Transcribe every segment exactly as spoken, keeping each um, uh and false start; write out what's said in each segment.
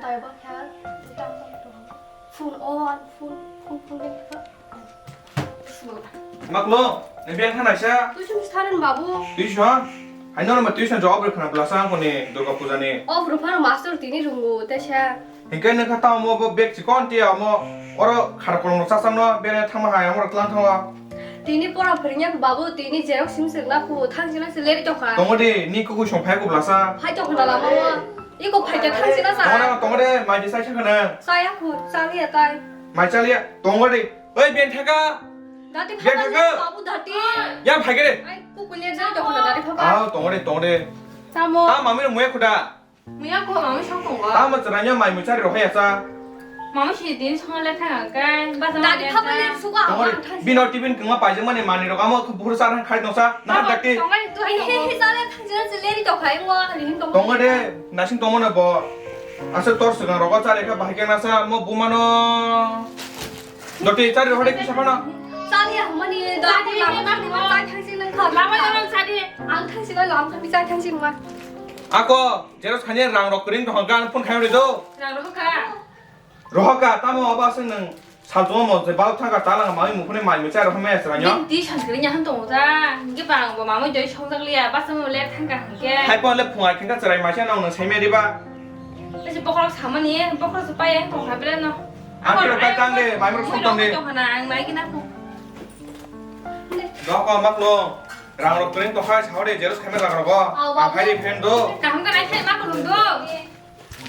Ai, ba kha, tam tam to. Phone on, phone, phone, phone, phone. Maklo, ni biang thana sa? Tuition start babu. Tuition? Hai no ma tuition job rwkhna blasa ang koni Durga Puja ni. Of rwphano master tini rungo, te sa. Hingke nokha tamo bo bag chikon tia omo oro khar kolom rok chasang no bere thangma hai amorok tlang thango. Tini pora phwrwngya kho babu, tini xerox sim swrwngna kho, thang sina se leri tokha. Tongo de, ni kukui song phai kho blasa. Phai tokha na lama o. Iko phai khe thang sina sa. Tongo de, tongo de, mai de sai khana. Chaya kho, chaliya tai. Mai chaliya, tongo de. Oi, ben thaka. Dati Ben phaba thaka. Babu dati. Ya phai khe de. Ai, kukui leri tokha na dati phaba. Ah, tongo de, tongo de. Tamo. Ta mami no muya khuda. Muya ko mami song tongo. Tamo chwraino mai muchari rohai asa. Mami si din song le thang kai. Basa Dadi mami thapa asa. Le suka Tongori, abang thang. Bino tibin kengma paijak mani mani rok amo buhur sar khai tongsa. Naha Tamo dakti. Tongori tu Ai, hai he, he, he, sale thang jera se leri to khai mo, rini to. Tongori, nasing tongmo na bo. Asa tor swngang rogo chari kha bahai khe nasa mo bumano. Doti chari rohai kisa phano. Chari ya mani dati Chari lama ni chari ma. Chari thang sing nang kha. Lama jalan chari. Ang thang sing nang lam thang chari thang sing ma. Ako. Xerox khaina rang rok kwrwng tong hwnkha, ang phone khaina rw do. Rang rok kha. Rohor kha, tamo abo aswk nwng sal tongo mo je balok thang kha, ta lang mami muphuni mai muchai rok hamya chwraino. Din di san kwrwng ya han tongo ta, hwnkhe bang bo mamui doi songjak liya, basa mo le thang kha hwnkhe. Hai phone le phungai khwngkha chwrai maisa nang nwng saimya diba. Besi bokhorok samani, bokhorok se pai ang tong kha bele no. Ang khe rok pai tang de, mai muruk song tong de. Tong khana, ang mai khe na phu. Doko maklo, rang rok kwrwng tong kha, sao de, xerox khaima rang rogo. Ang phai de friend do. Kaham khe nai khai ma khulum do.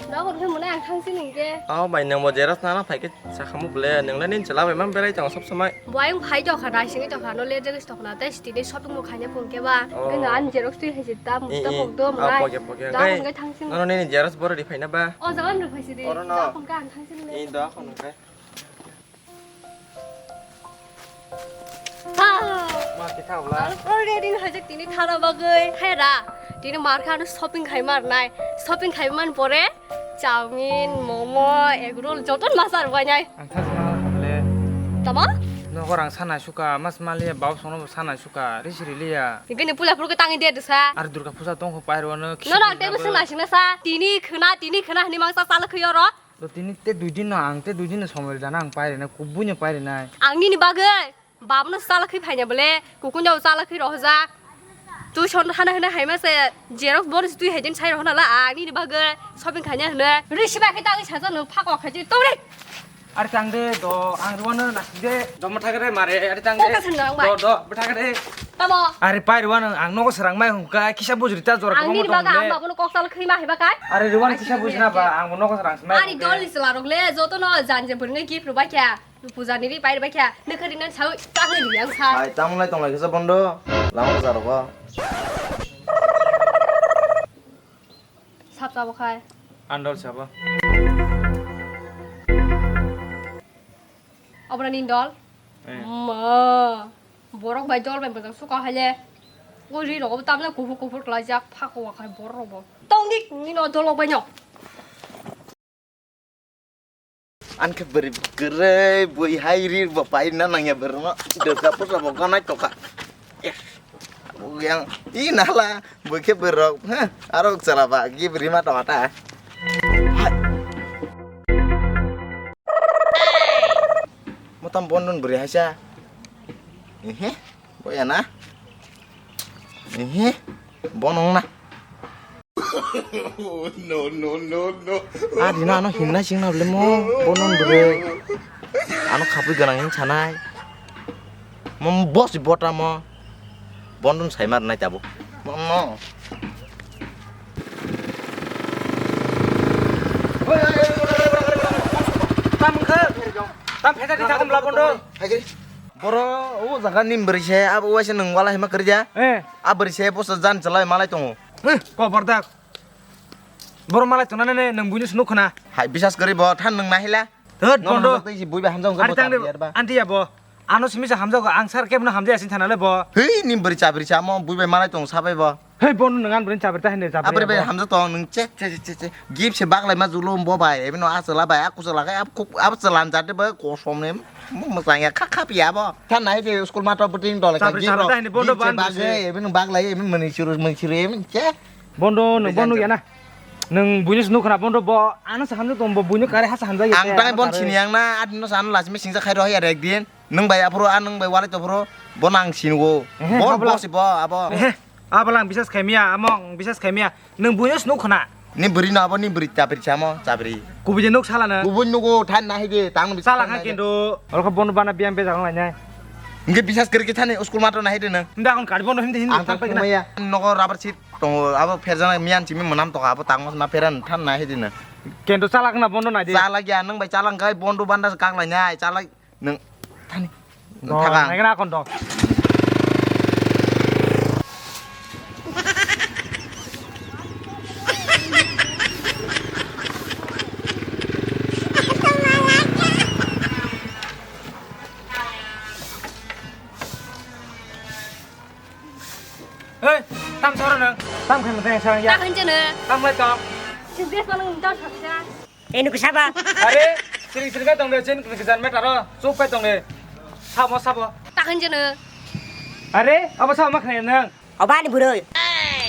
Nogo khe mwnai ang thang sini hwnkhe. Aw bai, nwng bo xerox nana phai khe sakhamu bwle, nwng le nini chwla bai ma berai tongo sob somai. Bo ayung phai tokha, naisingwi tokha, no le dress tokha, tei sitini shopping mall khaina phone khe ba. Oh. Nwng ani xerox twi hai se ta, ta phone do mwnai. Poke poke. Da hwnkhe thang sini. Nono nini xerox boro ri phaina ba. O jaga nwng phai sidi. Oro no. Da phone khe ang thang sini le. I da phone khe. Ah. Ma kitha wla. Ang already hajak tini thana bagwi. Hai ra, tini mar kha ano shopping khai mar nai. Shopping khai man pore chowmin, momo, egg roll joto ma sar bai nai. Ang thang sini ma le. Tamo? Nogo rang sana suka, mas maliya bau sono sana suka, risi riliya. Gini pula pura tangi dia desa. Ar Durga Puja tong kho pairo no. No no, tebe sung na sing na sa. Tini khna, tini khna hani mangsa sala khyo ro. To tini te dui din no ang te dui din no somoi rwjana ang pairina, kubui no pairinai. Ang nini bagwi babno chala khe phaina bole, kukuno chala khe rohjak. Tui son hana hana haima se xerox board tui haidin sai rohna la ang nini bagwi shopping khaina hwno. Risi ba khe tangwi saja no phak ok khaji tore. Ar tang de do ang rwano nasing de. Domo thagre mare, ar tang de. Kok kasan nang bai? Do do, bwthagre. Tamo. Are pai rwano ang nogo serang mai hungka, kisa bujri ta jora. Ang nini baga ang babono kok chala khe ma haiba kai. Are rwano kisa bujri na ba, ang nogo serang mai. Ani dol ni chwla rok le joto no jan je bwrwi gift rwbai kha. Puja ni ri pai rwbai kha. Nokha ri nan sao tak ni ri ang sa. Hai, tamo lai tong lai kisa bondo. Lama kisa rogo. Sap sabo khai. Andol sabo. Abra nindol. Eh. Ma. Borok bai dol bai bwsang suka haile. O ri rogo tamna kuphur kuphur klaijak phako wakhai borok bo. Tongdik nino dolok bai no. Ang khe bwrwi kwrwi bui hai ri bo pai na nangya bwrwino. Durga puja bo ganai tokha. Yang i nala bui khe bwrwirok, ha, aro chwla ba gi bwrwi ma tokha ta. Hai. Motam bondon bwrwi haisa. Ehe, boya na. Ehe, bono na. No, no, no, no. Adi na ano himna singna bole mo, bono bole. Ano khapui ganang hin sanai. Mo boss bota mo. Bondon sai mar nai tabo. Mo. Tam khe. Tam pheta di thakum la bondo. Hai kiri. Boro o jaga ni bwrwi se abo waisa nwng wala hima kwrwi ja. Eh. A bwrwi se bosa jan chalai malai tongo. Eh, ko bordak. Boro malai tongna ne nwng buino sunu khna. Hai bisas kwrwi bo than nwng nahila. Thot bondo. Tei si bui bai hamjang jabo. Anti ya bo. Ano simi sa hamjago ang sar kebno hamjaya sin thana le bo. Hei ni bwrwi chabri chamo bui bai malai tong sabai bo. Hei bono nang an bwrwi chabri ta hinde chabri. Abri bai hamjak tong nwng che che che che. Gift se baglai ma julo bo bai, ebino a chwla bai, a kuchwla khe, a chwla ni jate bai kosom ne, mo mwchang ya kha kha piya bo. Tha nai je school ma to bwtwing dole ka gift rok. Gift se baglai, ebino baglai, ebino mani churu, mani churu, ebino che. Bondo no, bondo ya na. Nwng buino se nukha na bondo bo, ano se hamjak tong bo, buino kare hasa hamjak ya. Ang tai bon sini yang na, adino sa ano lachimi singsa khairo ya rek din. Nwng bai aphuru, a nwng bai walai to phuru, bo nang sini go. Ehe, bo, abo bo lang. Si bo, abo. Ehe, abo lang bisas khaimiya, among bisas khaimiya. Nwng buino se nukha na. Ni bwrwi no abo ni bwrwi chapri samo, chapri. Kubui je nuk sala na. Kubui nugo than na hidi, tang bi sala kha kendo. Oro kha bono bana biyang bejak nang lainai. Nge bisas kiri kithani school matro na hidi nang. Nda kon kari bono hindi hindi. Ang tang pai kena. Nogo rubber sheet tongo, abo pherjana miyan chimi manam toka, abo tangos ma pheran than na hidi na. Kendo chalak na bono nai di. Chalak ya, nwng bai chalak kai bondo banda kak lainai, chalak. Nwng thani. Dong, thakang. Naikhe na kon dong. Hei, tam soro nang. Tam khan tang sarang ya. Tahan jene. Tam lai tong. Sibes manang tam saksa. Eno kisa ba? Are, siring siring kai tong de, chen kijan metaro, chup kai tong de. Sabo, sabo. Tahan jene. Are, abo sabo ma khnai nang? Oba ni buroi.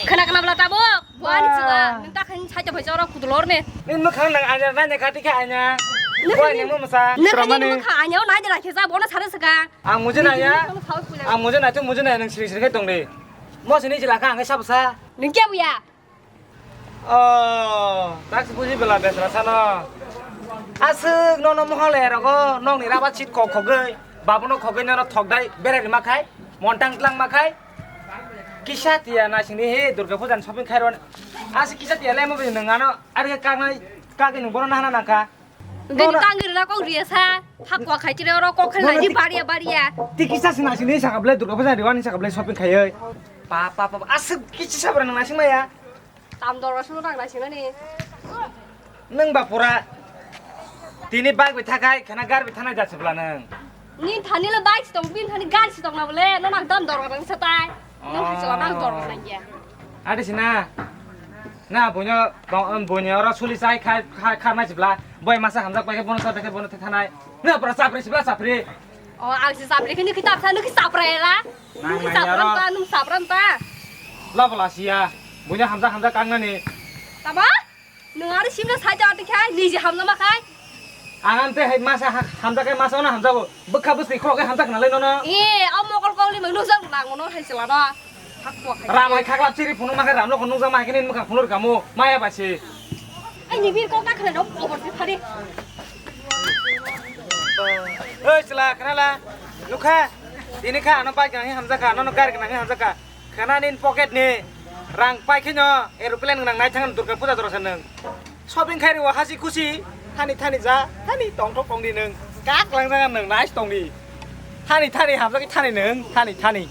Khana khana bla tabo, bo ani chua. Nung tahan sai to bhai choro kudulor ne. Nung khang nang anya nai ne khati kha anya. Bo ani mo masa. Nung khang anya nai de la khesa, bo na sare saka. Ang mujhe na ya. Ang mujhe na, tu mujhe na, nung siring siring kai tong de. Mo sini jila kha ang sabo sa. Nung kya buya? Oh, tak si buji bela besra sano. Aswk nono mohole rogo nokni raba chit kok khogoi, babono khogoi nono thokdai berai rima khai, montang tlang ma khai. Kisa tiya na sini he Durga Puja ni shopping khai ron. Aswk kisa tiya lemo bini nang ano, ari ka nai ka ke nung bono nahana nangkha. Dini tangir na kok riya sa, thak kwa khai chire oro kok khai lai di baria baria. Ti kisa sina sini saka ble Durga Puja riwani saka ble shopping khai oi. Pa pa pa, aswk kisa sabra nang nasing maya. Tam dor sunu rang naising nani. Nwng ba pura. Tini bike bai thakai, khana gar bai thanai jasi bla nwng. Ni thani le bike sitong, bin thani gar sitong na bole, no nang tam dor rang satai. Nwng hai sala nang dor rang ya. Adi sina. Na bunyo, bunyo oro suli sai khai, khai, khai mai sibla. Boy masa hamjak pai bono sa pai bono thanai. Na pura sapri sibla sapri. Oh, ang si sapri kini kitab sa, nu ki sapra era. Nang nang yaro. Nung sapran ta. Labo lasiya. Bunya hamjak hamjak kangnani. Tama? Nung ari simna saja ati khai, niji hamjak ma khai. Ang ante hai masa ha-, hamjak kai masa ona hamjago. Bwkha bwsni khorok kai hamjak nalai nono. Eh, o mokol koli mang nujak nang mono hai sila no. Hak bo khai. Ram hai khakla chiri phunuk ma khai ram no khunuk jama hai kini mukha phunur kamu. Maya basi. Ai ni bir ko ka khna dok obor si phari. Oi, chwla, khna la. Nukha. Tini kha, ano bike nang hamjak kha, ano gari nang hamjak kha. Khna nin pocket ni rang pai kheno aeroplane nang nai thang Durga Puja doro sa nang. Shopping khai ro hasi khusi, thani thani ja, thani tong thok tong di nang. Kak lang jang nang nai tong di. Thani thani hamjak thani nang, thani thani.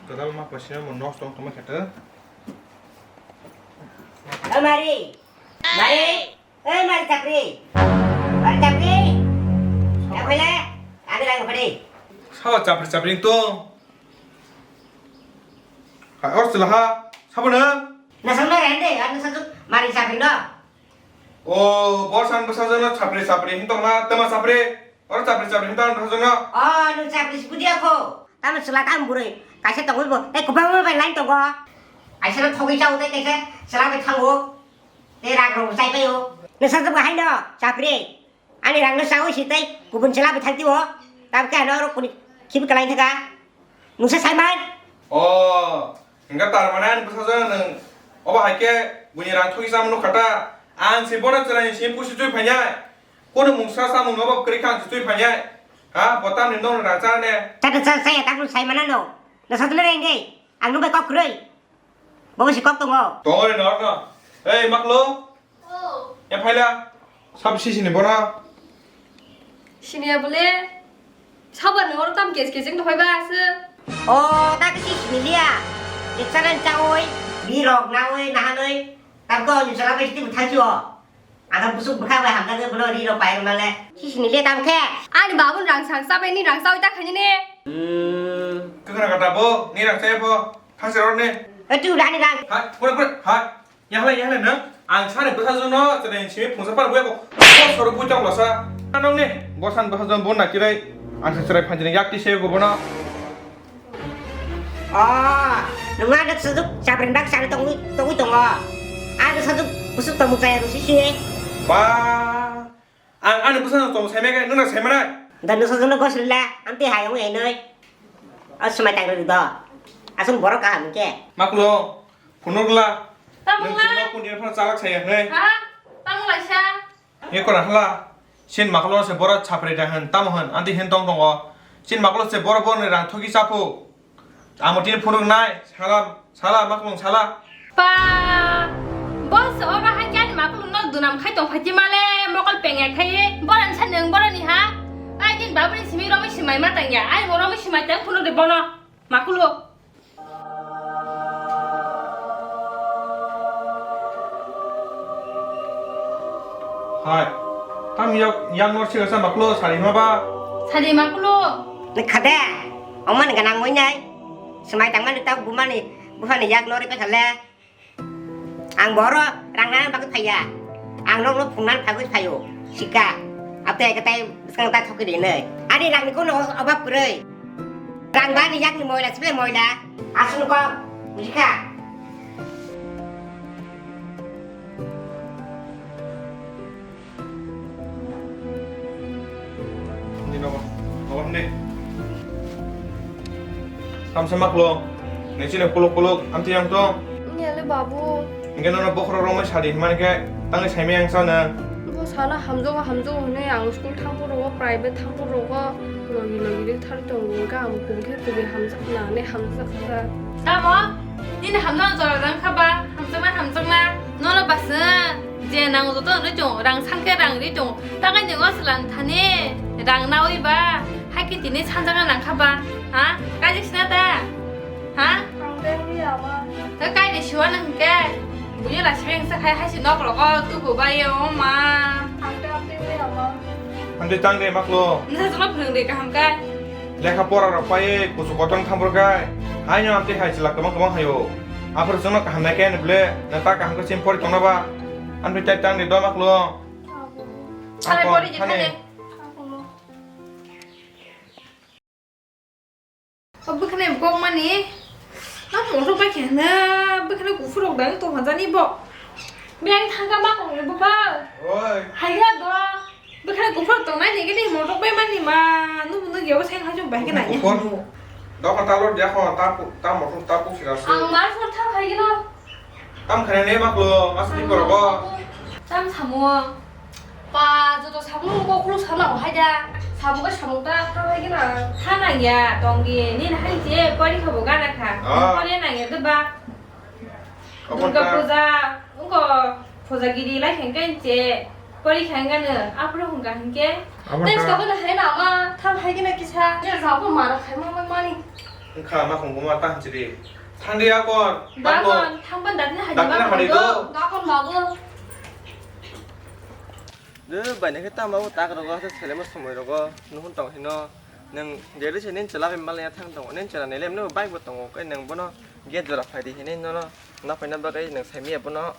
Kadal ma pasina mo nos tong tong ma khata. Amari. Mari. Oi, mari chapri. Mari chapri. Chapri le. Adi lang pade. Sawa chapri chapri to. Hai, or silaha. Sabo na? Na sang na rende, anu satu mari chapri no. O, borsan bwsajwkno chapri chapri hin tongma, twma chapri. Oro chapri chapri hin tong bwsajwkno. O, nung chapri si bujiya kho. Tamo chwla tamo bwrwi. Kaisa tongwi bo. Tei kwbangma bai line tongo. Kaisa no thogwi chao tei kaisa chwla bai thango. Tei rang rok chai paio. Nung sajwk bo haino chapri. Ani rang no chawi si tei kubun chwla bai thangti o. Tam khe ano oro kuni khibi kwlai thaka. Nungsa saiman? O, hingke tar mane ani bwsajwk nwng obo hai khe buini rang thwi chama nukha ta? Ang se bono chwraini simi pusi chui phainai. Kono mungsa samung obo kwrwi kha ang se chui phainai. Ha, bo tamni nokni rang chana ne? Chata cha, chaya, takno saimanano. Nasa tole rengde. Ang nungbai kok kwrwi. Bo si kok tongo. Tongo re norno. Ei, maklo. Ya phaila, sab sisini bono. Siniya bole, sabar ni oro tam kes kes wng phai ba aswk. O, ta khe sisini liya. Jesa nang chawi, bi rok nawi, nahanwi. Tam ko ni sara bai siti buthang si o. Aga busuk bwkha bai hamjak bono ri rok pai male. Sisini liya tam khe. Ani babun rang sang chabai ni rang chawi ta khani ne. Hmm. Kwkhwrang kata bo, ni rang chawi bo. Thang se rok ni. Etu rani rang. Hai, pura pura, hai. Yahalai, yahalai no, ang sani bwsajwkno chwrai simi phungsa par buya bo, bo sorok bui tong lasa. Nong ni, bo san bwsajwk bo nakirai, ang se chwrai phanjini yak tise go bono. Oh, nung ano sujud sabrin bak sari tongwi tongwi tongo. Ano sujud busuk tongmung saya rusi si. Ba, ang ano busa tong sai megai nung na sai mana? Dan nung sujud no gosrila, amti hayung enoi. Asumai tang ri do. Asung borok kaham ke. Maklo, phunukla. Tamungla. Nung sujud pun dia phana chalak saya ne. Ha? Tamungla sa. Ye kora hala. Sin maklo se bora chapre da han tam han anti hen tong tongo. Sin maklo se bora bora ni rang thoki chapu. Amo tin phunuk nai sala sala maklong sala. Pa. Boss oro hai jani maklong no dunam khai tong phaji male mokol pengya khai. Bora ni sa neng bora ni ha. Ai din babu ni simi romi simai ma tang ya. Ai mo romi simai tang phunuk de bono. Makulo. Hai. Tam yak yang nor sila sa makulo sari ma ba. Sari makulo. Ni khade. Oman ganang moi nai. Semai tang mani tau bumani buhani yak nori pe khale. Ang boro rang nang bagwi phaiya. Ang nokno phungnani phagwi phaio. Sika. Abte katai bwskang ta thokwi rinai. Ani rangni kono obab kwrwi. Rang bani yakni moila sible moila. Aswk kok. Bujikha. Hindi nogo. Nogo hindi. Tamsa maklo. Nechine kuluk kuluk. Amti yang to. Niyale babu. Hingke nono bokhorok rok mai sadi himani khe tangni saimai ang sana. Bo sana hamjago hamjago hwnwi ang school thangphuru rogo private thangphuru rogo logi logi ri thar tongo hingke ang kubui khe kubui hamjak na hwnwi hamjak kha. Tamo? Nini hamjakna jora rang kha ba? Hamjakna hamjakna. Nono basa je nang joto hwnwi chong rang sankhe rang ri chong. Takai ni o swlang thani rang nawi ba? Hai khe tini sanjakna nang kha ba? Ha? Kaijak sina ta? Ha? Ang tei wi ama. Te kai de siwa nang ke? Buyo la sibeng sa khai haisi nok rogo tubu ba ye o ma. Ang tei, ang tei wi ama. Ang tei tang de maklo. Nsa jolo phwrwng de kaham kai. Lekha pora rok pai kusu kotong thambor kai. Haino ang tei hai chwla kwbang kwbang hayo. Aphuru chwngno kaham nai khe ani ble na ta kaham khe chim pori tongna ba. Ang tei tang de do maklo. Salai pori je thane. Thane. O bwkhwnai kok mani. A motor bai khe na bwkhwnai kuphur rok dang tong hajani bo. Beng thangka ma kong le bwkha. Oi. Haiya do. Bwkhwnai kuphur tong nai ni gini motor bai mani ma. Nu nu ge bo seng hajung bai khe na ya. Kuphur. Doka ta lor dia kho ta pu-, ta motor ta pu sira se. Ang mar phor thang hai gino. Tam khana ne maklo, mas ni poro bo. Tam samo. Pa, joto samung ko khulu sana hai da. Samung ko samung ta ta hai gina. Thanang ya, tong di. Ni hai je, pori kha bo gana kha. Ah. Pori nang ya de ba. Obo Durga ta. Puja, ungko puja giri lai khen khen je. Pori kha gana, apro hung ga hingke. Abo Thanks ta. Ka gana hai na ma, tham hai gina kisa. Ya, za bo maro khai ma ma mani. Wngkha ma khung buma ta hanchiri. Thangdi akon. Dakon, thangban dakna hadi dakna ma hadi khung do. Do. Dakon babu. De bai ne khe tamo tak rogo, hata selema somoi rogo, nuhun tong hino. Nang deri se nen chela bai malaya thang tongo, nen chela ne lem no bike bo tongo, kai nang bono gate jora phai di hini nono, na phai na bagwi nang sai miya bono.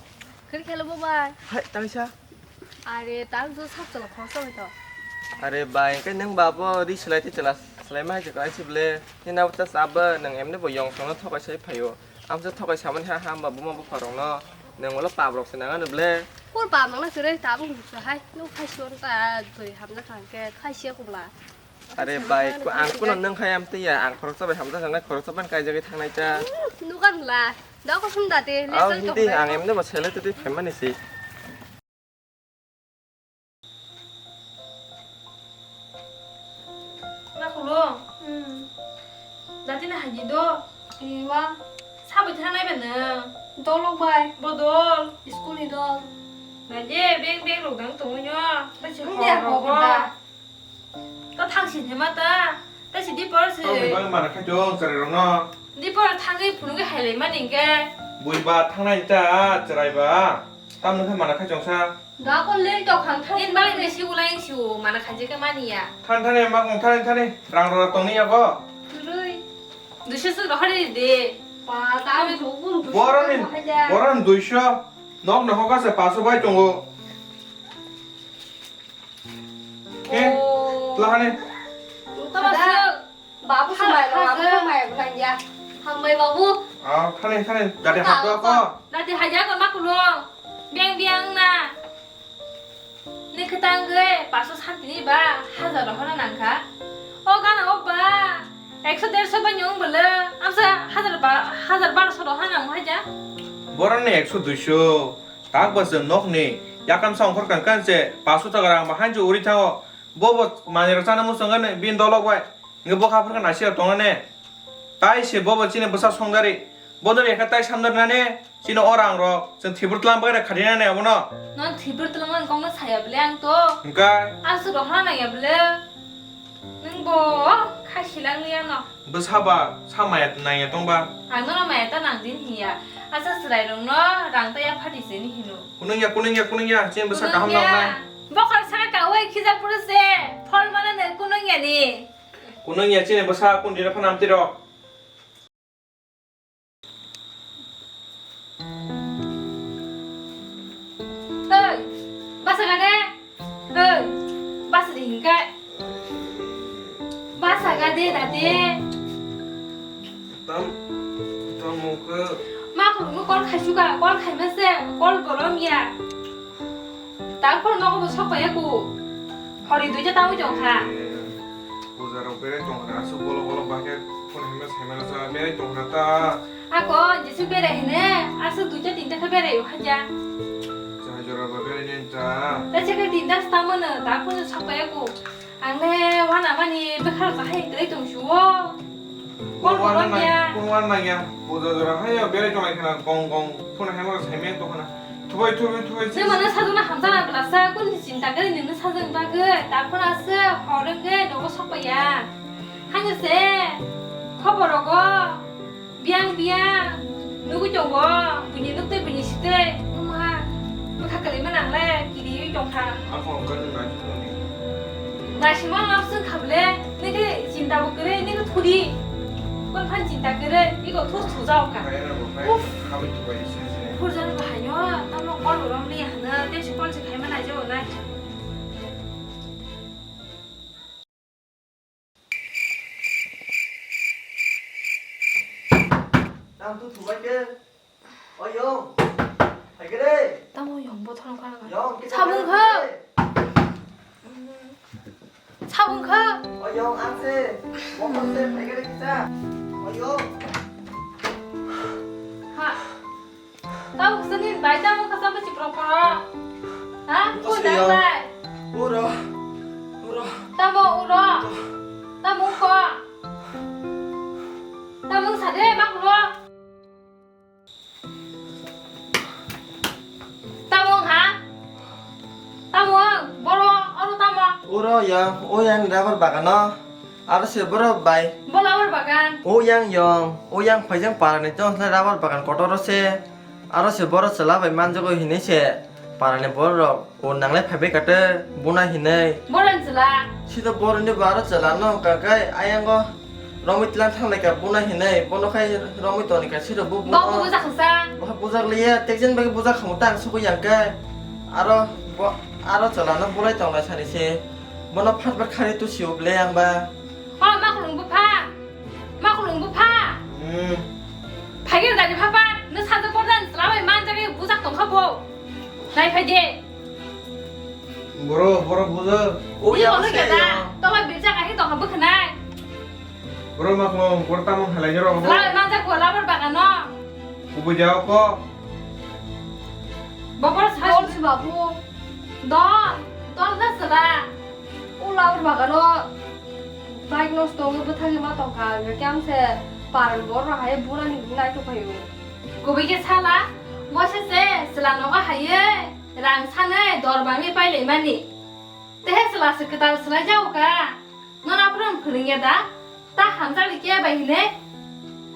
Khir khelo bo bai. Hai, tangsa. Are, tak jo sak chwla khoroksa bai to. Are bai, hwnkhe nwng ba bo ri swlai twi chwla swlai ma hai se kwlai se ble. Nini abo ta cha bo nwng emni bo yong songno thokai sai phaio. Amsa thokai samani ha ha hamba buma bupha rokno. Nwng ulo pap rok se nang ano ble. Pur pap nang na kwrwi tabuk nuksa hai. Nuk khai suan ta twi hamjak hwnkhe khai sia kubla. Are bai, ang kuno nwng khai am twi ya, ang khoroksa bai hamjak hwnkhe khoroksa ban kaijagwi thangnai ta. Nukan la. Dako sum da te, lesson tong dai. Ang emni bo selai twi phaimani si. Makulo. Hmm. Dati na haji do. Iwa. Sabai thangnai ba nwng. Dolok bai. Bodol. School ni dol. Naje beng beng rok dang tongwi nyo. Tasi hor rogo. Ta thang sin hema ta. Tasi di por se. Tong ni bang mana khai tong chari rok no. Di por thangwi phunugwi hailai mani hingke. Bui ba thangnai ta chwrai ba. Tam nung khe mana khai chongsa. Da kon leng tok khang thang. Nin bang ni si ulai si u mana khaje ka mani ya. Than thani ma kong thani thani rang rok tong ni ya go. Rui. Duiso su rohori de. Pa ta mi thuk bun duiso. Borok ni, borok ni duiso. Nok no hoka se paso bai tongo. Ke? Oh. Lahane. Tama sih. Babu semai lo, aku semai belanja. Hambai babu. Ah, thani, thani, dati hapdo ko. Dati haja ko ma kulo. Biang biang na. Ni ketang ge, paso santi ni ba, hajar rohor nangkha. O gana o ba, ekso derso ba nyung bele, amsa hajar ba, hajar barso rohor nang haja. Borok ni ekso duiso, tak ba se nok ni, yakam sa ongkhor kan kan se, paso taka rang ba hanjo uri thango. Bo bo manwi rok chana muchung gane, bin dolok bai. Nge bo kha phar kha naisik tong ne. Tai se bo bo chini bwsa songdari. Bo no rekha tai samdar nane. Chini orang rok. Chwng thibur tlang bagwi khadi nane abono. Nang thibur tlang ang kong no saya bele ang to. Hingkai. Aswk rok hana ya bele. Nang bo khai silang liya no. Bwsa ba sa maya nang ya tong ba. Ang no maya ta nang din hiya. Asa chwrai rok no rang ta ya phati se ni hino. Kunung ya, kunung ya, kunung ya. Chini bwsa kaham nang nai. Bokol saka kawi khija puru se. Phol mana ne kunung ya ni. Kunung ya chini bwsa kundi rok phanam tiro. Oi, basa gade. Oi, basa di hingkai. Basa gade dade. Tam, tam mukhe. Ma khulungo kol khaisuka, kol khaimase, kol bolom ya. Takphuru nogo bo sok paiya ku. Hori duita tangwi tongkha. Puja rok berai tongkha, aswk bolo bolo bahai khe phone himna saimano cha berai tongkha ta. Ako, jesu berai hine, aswk duita tinta khe berai o haja. Cha jora ba berai nen ta. Ta chekhe tinta sta mano, takphuru sok paiya ku. Ang le wana mani bekhar bahai kwlai tong suo. Kol kono wana nang ya. Kono wana nang ya. Puja jora hai ya berai tong lai khana gong gong phone hai mora sai men to khana. Thubai thubai thubai. Nang mano sajona hamjana belasa kun chinta kari nang sajang bagwi ta phone ase horeng ge nogo sokpaya. Hanya se khobor rogo. Biang biang nugui tongo, bini nukte bini site, uma, bwkha kwlwi manang le, kiriwi tongkha. Aphang khe nwng naising tongdi. Naisingma ma swng kha bwle, nini chinta bo kwrwi, nini thudi. Kon phan chinta kwrwi, iko thus thujao kha. Kaya na bo khai, uff. Khabai thubai sini sini. Phurjan bahayo, tamo kol rom li hana, tei se kol se khai manai jao nai. Tang tu thubai ke. O Yong. Hai ke re. Tamo Yong bo thong kha. Yong, kita sabung kha. Sabung kha. O Yong, ang se. Mo ko se, hai ke re kita. O Yong. Ha. Tamo kisa ni bai tamo kisa besi pro pro. Ha? Ko dang bai. Uro. Uro. Tamo uro. Tamo ko. Tamo sade bak uro. Tamo ha? Tamo boro oro tamo. Uro ya, o yang rubber bagano. Aro se borok bai. Bo rubber bagan. O yang Yong, o yang phaijang parani tong rubber bagan kotor se. Aro se borok chwla bai manjago hinwi se parani borok rok o nanglai phaibai kate buna hinwi. Borok chwla. Sito boroni bo aro chwla no hwnkha khe ayango romwi tlang thang lai kha buna hinwi bono khai romwi toni kha sito bo. Bo buno. Bo bujak kha sa. Bo bujak liya tekjen bai bujak khamu tang sugui yang khe aro bo aro chwla no bulai tong lai sani se. Bono phatbar khari tu sio ble ang ba. O makhulung bupha. Makhulung bupha. Hmm. Phaikhe gari phapha. Nw sajak bordan slamai manjak bujak tongkha bo. Nai phaide. Boro, boro bujo. O ya, o ya. Toba birjak ahi tongkha bwkhanai. Boro makhulung, boro tamung halai jero bo. Slamai manjak bo labar bagano. Kubui jao ko. Bobor sa. Dol si babu. Dol, dol na sala. O labar bagano bike nosto wngwi bwthagwi ma tongkha, hwnkhe ang se paran bor rok hai bura ni naitok phaio. Kubui khe sala, bo se se chwla nogo haiwi rang sanwi dor bangwi pailaimani. Tehe chwla se kwtal swlai jago ka. Nono aphuru phwrwngya da? Ta hamjakni khe bai hinwi?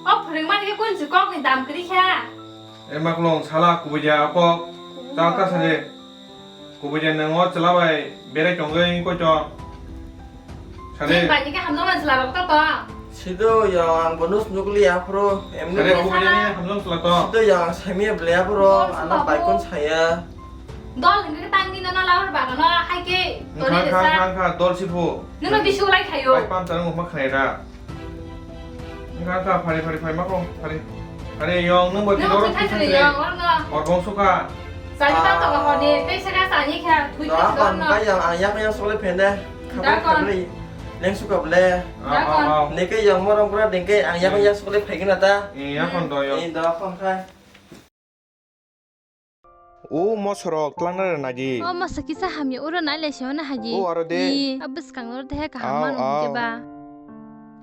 O phwrwngmani khe kung se kokni dam kwrwi kha. E maklong sala kubui ja kok. Ta ta sade. Kubui ja nang o chwla bai berai tongwi koi tong. Sade. Chwng bai ni khe hamjakmani chwla rok ta tong. Sido ya ang bonus nukli aphuru emni. Sade kubui ja ni hamjak chwla tong. Sido ya ang sami ble aphuru. Ano bai kun saya. Dol hwnkhe tangni nono labar bagano hai khe toni resa. Kha, kha, kha, dol si phu. Nono bisu lai khayo. Bai pam tang ma khnai da. Kha kha, phari phari phai ma kong, phari. Phari yong, nung bai kidoro kisa phai yong, oro no. Hor bong sukha. Sani ta to ka hor ni, tei saka sani kha, thui kha. Akon ta yong, ang yak yang sole phene. Kha phari. Leng sukha ble. Dakon. Neke yong morong pura dengke, ang yak yang sole phai gina ta. Yakon do yong. Dakon khai. O mosorok twlangna rwna di. O moso kisa hamya uro nai lai se hwnna hagi. O aro de. I, a bwskang uro de kaham manu hwnkhe ba.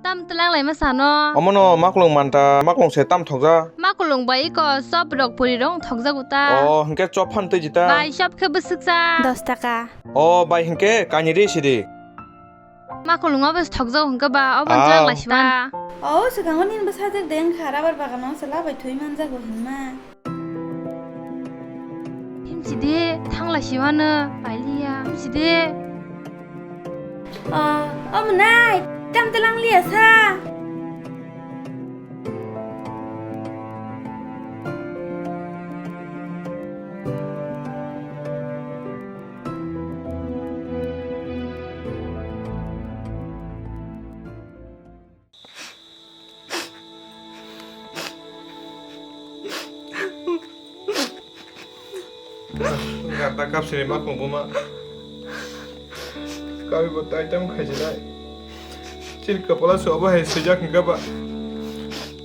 Tam twlang lai ma sano. Omono makulung manta, makulung se tam thokja. Makulung bai iko chop rok puri rok thokjago ta. O hwnkhe chop phan twi jita. Bai chop khe bwswk cha. Dos taka. O bai hwnkhe kainwi ri sidi. Makulung obo thokjago hwnkhe ba, obo twlang lai se ba. O swkango nini bwsajwk de wngkha, rubber bagano se labai thwi manjago hwnma. Himsidi, thanglai siwano, pailiya, himsidi. O, o mwnai, tam twlang liya sa. Gata kapsini makung buma. Kawi bo tai tam khaijinai. Chini kwpala se obo hai swijak hwnkhe ba.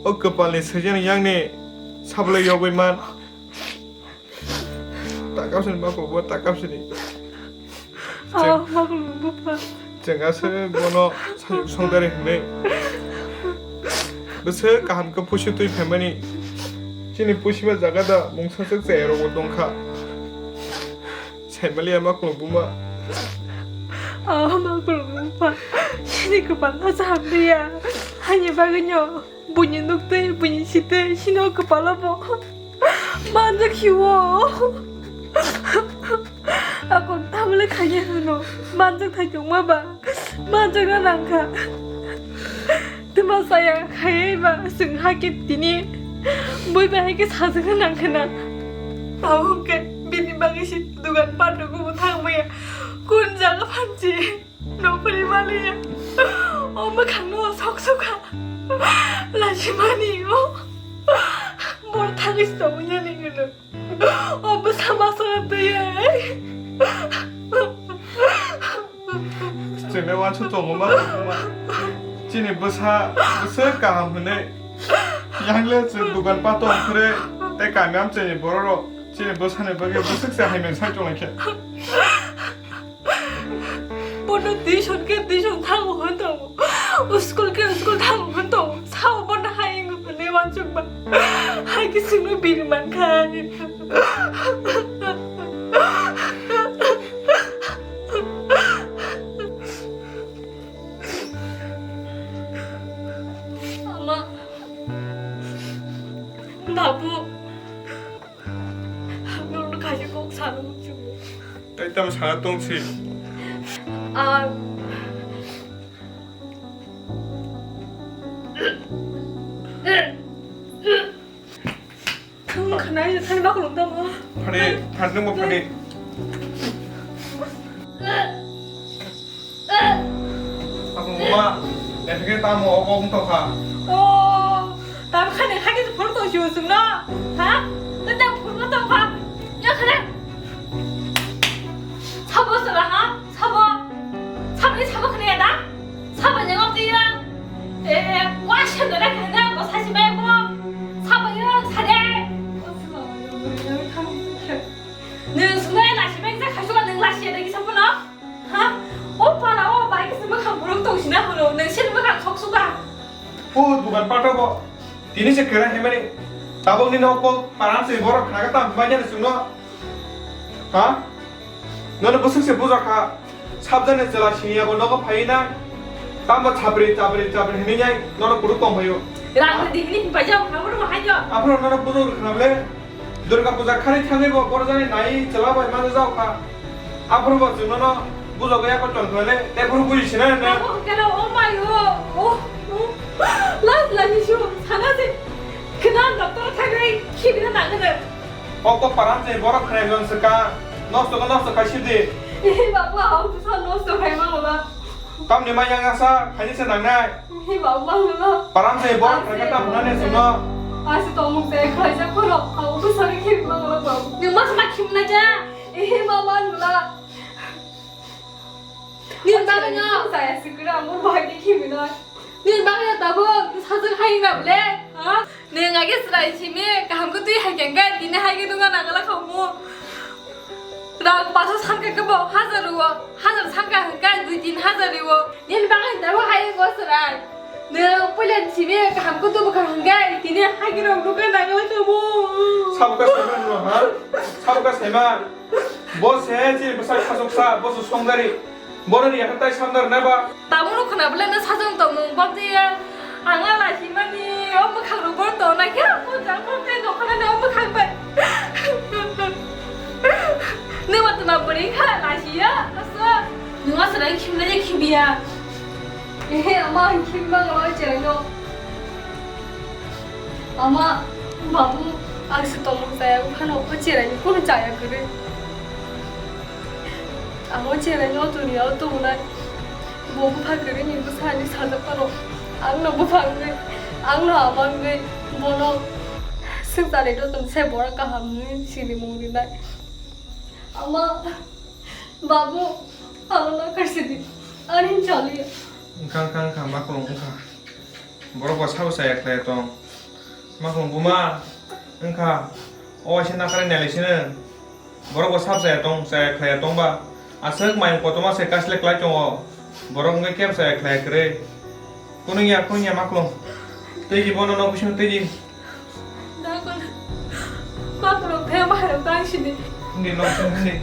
O kwpalni swijak yang ni sablai yogwi man. Takap sini makung bo, takap sini. Oh, makung bo pa. Chwng aswk bono sayuk songdari hwnwi. Bwswk kaham khe pusi twi phaimani. Chini pusi ba jaga da mungsa swk chaya rok bo tongkha. Saimaliya makung buma. Oh, makung bo pa. Chini kwpal no chaham liya. Hani bagwi no. Buini nuktwi, buini sitwi, sino kwpalo bo manjak hiwo. Ako tamle khaiya hwno, manjak thaichukma ba, manjakna nangkha. Twma saya khaiya ba, chwng hakhe tini bui bai hakhe sajakna nangkha na. Abo hwnkhe bini bagwi se dugan pandugo bo thangmaya, kun jaga phansi. Nokni maliya. O mwkhangno sok sokha. Lachimani o. Bor thangwi se tongwi nani hwno. O bwsa masa twi ai. Chwngno uansuk tongo ma, ma. Chini bwsa, bwsa kaham hwnwi. Yangle chwng dugan pato hwnkhre, tei kami amchaini bororok chini bwsani bagwi bwswk se hai men sai tonglaikha. Bono tuition khe tuition thango hwn tongo, school khe school thango hwn tongo. Sao bono hai wngwi hwnwi uansukma. Hai khe chwngno bini mankha. Ama. Babu. Norokno kaisa kok sana muchungo. Tai tamo sana tongsi. Ang. Ang khnai, khnai ma khulum tamo. Phani, phani tamo phani. Ako ma, epeke tamo oko ong tokha. O, tam khani khani phul to siu sung no, ha? Tete phul no tokha. Ya khana. Sabo sara ha? Sabo. Sabo ni sabo khani ada. Sabo ni ngok dia. Eh, wa shen dara khana ko sasi bai ko. Sabo yo sare. Nung sungai lasi bai sa khasua nung lasi ada kisah pun no. Ha? O para o bai kisa mwkhang borok tong sina hwno, nung sini mwkhang sok suka. O dugan pato bo. Tini se kera hemani. Tabok ni nok kok param se borok khnaga tam bai jani sungno. Ha? Nono bwswk se buja kha. Sabjani chwla sini abo nogo phai na. Tamo chapri chapri chapri hini nai nono kuru tong phaio. Rang di hini bai jao khna bo hajo. Aphuru nono buja khna ble. Durga puja khani thangwi bo borjani nai chwla bai mano jao kha. Aphuru bo chwng nono bujo gaya ko chon khwlai le, tei phuru buji sinai ne. Abo hwnkhe no, oh my, oh, oh, oh. Last lani su sana se. Khna doctor thangwi khibina nangno. O ko param se borok khna jon se ka. Nosto ko nosto khai sidi. Eh, babu, ang sa nosto khai ma wala. Tamni ma yang asa, khaini se nangnai. Hi babu, mang nula. Param se bor, ang khaika se tam hwnani sino. Asi tongmung se, khlaijak phano. Ang ubu sari khim mang nula babu. Nwng ma sama khim na ja. Ehe ma mang nula. Nini bagwi no. Saya sikra, ang ur bahai khim na. Nini bagwi no tabuk, sajak hai na ble. Ha? Nwng age chwrai simi kaham khe twi hai khe hwnkhe tini hai khe nungna nangala khamu. Rang paso sankha khe bo hajar o, hajar sankha hwnkhe dui tin hajar o. Nini bagwi tabuk hai go chwrai. Nwng puila simi kaham khe twi bwkha hwnkhe tini hai khe rok nungna nangala khamu. Sabka saiman no ha? Sabka saiman. Bo se chini bwsa khasoksa, bo se songdari. Bono ni yakha tai samdar na ba? Tabuk no khwna bwle no sajwng tongmung bwtwi ya. Ang la lasimani o bwkhak rok bo tong na khe, ko jang bo tei nokha na o bwkhak bai. Nima tuna bwrwi kha lasiya, asa. Nima sara khimna ya khibiya. Ehe, ama ang khimma ngalo cheno. Ama, babu, ang se tongmung chaya, phano o cheraini kunu chaya kwrwi. Ang o cheraini o duniya o tongnai. Bo bupha kwrwi ni bwsani sajak phano. Ang no bupha wngwi, ang no ama wngwi, bono swngcharni joto se borok kaham wngwi sinimung rinai. Ama, babu, ano no kaisa di. Ani chali. Wngkha, wngkha, wngkha, ma kwlwng wngkha. Borok bo sabo chaya khlai tong. Ma khum buma wngkha. O waisa nakharwi nailai sino. Borok bo sabo chaya tong, chaya khlai tong ba. Aswk mayung kotorma se kasle klai tongo. Borok wngkhe kebo chaya khlai kwrwi. Kunung ya, kunung ya ma khum. Tei di bono nok bising tei di. Dakol. Ma khum khe ma khum tang sini. Hindi nok bising hindi.